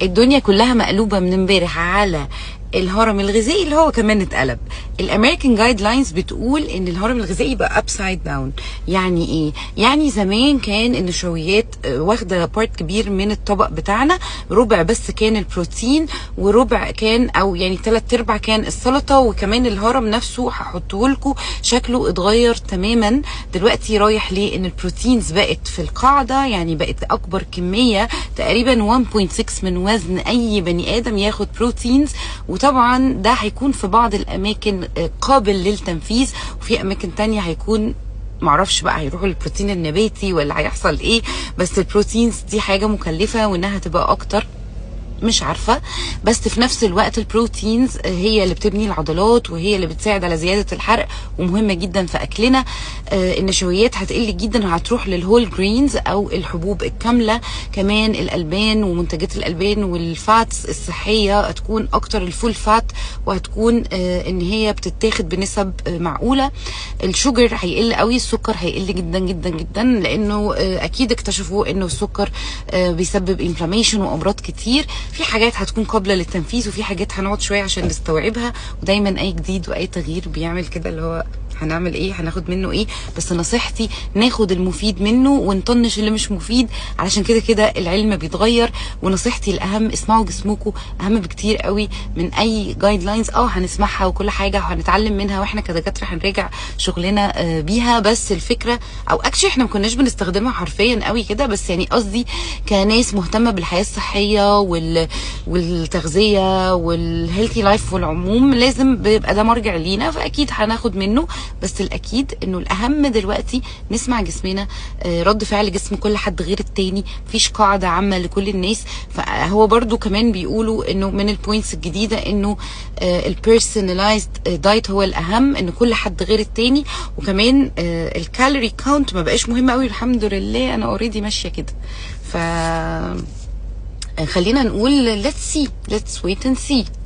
الدنيا كلها مقلوبة من امبارح على الهرم الغذائي اللي هو كمان اتقلب. ال American guidelines بتقول ان الهرم الغذائي بقى upside down. يعني ايه؟ يعني زمان كان النشويات واخده part كبير من الطبق بتاعنا، ربع بس كان البروتين وربع كان، او يعني ثلاث ارباع كان السلطه. وكمان الهرم نفسه هحطه لكم شكله اتغير تماما دلوقتي، رايح ليه ان ال proteins بقت في القاعده، يعني بقت اكبر كمية تقريبا 1.6 من وزن اي بني ادم ياخد proteins. وطبعا ده هيكون في بعض الاماكن قابل للتنفيذ، وفي اماكن تانية هيكون معرفش بقى هيروحوا للبروتين النباتي ولا هيحصل ايه. بس ال proteins دي حاجة مكلفة وانها تبقى اكتر مش عارفة. بس في نفس الوقت ال proteins هي اللي بتبني العضلات وهي اللي بتساعد على زيادة الحرق ومهمة جدا في أكلنا. النشويات هتقل جدا وهتروح لل whole grains أو الحبوب الكاملة. كمان الألبان ومنتجات الألبان وال fats الصحية هتكون أكتر، ال full fat، وهتكون إن هي بتتاخد بنسب معقولة. ال sugar هيقل قوي، السكر هيقل جدا جدا جدا، لأنه أكيد اكتشفوا إنه السكر بيسبب inflammation وأمراض كتير. في حاجات هتكون قابلة للتنفيذ وفي حاجات هنقعد شوية عشان نستوعبها. ودايما أي جديد وأي تغيير بيعمل كده، اللي هو هنعمل ايه، هناخد منه ايه. بس نصيحتي ناخد المفيد منه ونطنش اللي مش مفيد، علشان كده كده العلم بيتغير. ونصيحتي الاهم، اسمعوا جسمكم، اهم بكتير قوي من اي guidelines. هنسمعها وكل حاجة وهنتعلم منها، واحنا كدكاتره هنراجع شغلنا بيها. بس الفكرة او actually احنا ما كناش بنستخدمها حرفيا قوي كده، بس يعني قصدي كناس مهتمة بالحياة الصحية والتغذيه وال healthy life والعموم، لازم بيبقى ده مرجع لينا، فاكيد هناخد منه. بس الاكيد انه الاهم دلوقتي نسمع جسمنا، رد فعل جسم كل حد غير التاني، مفيش قاعدة عامة لكل الناس. فهو برضو كمان بيقولوا انه من ال points الجديدة انه ال personalized diet هو الاهم، ان كل حد غير التاني. وكمان ال calorie count ما بقاش مهم قوي. الحمد لله انا already ماشية كده. ف خلينا نقول let's see، let's wait and see.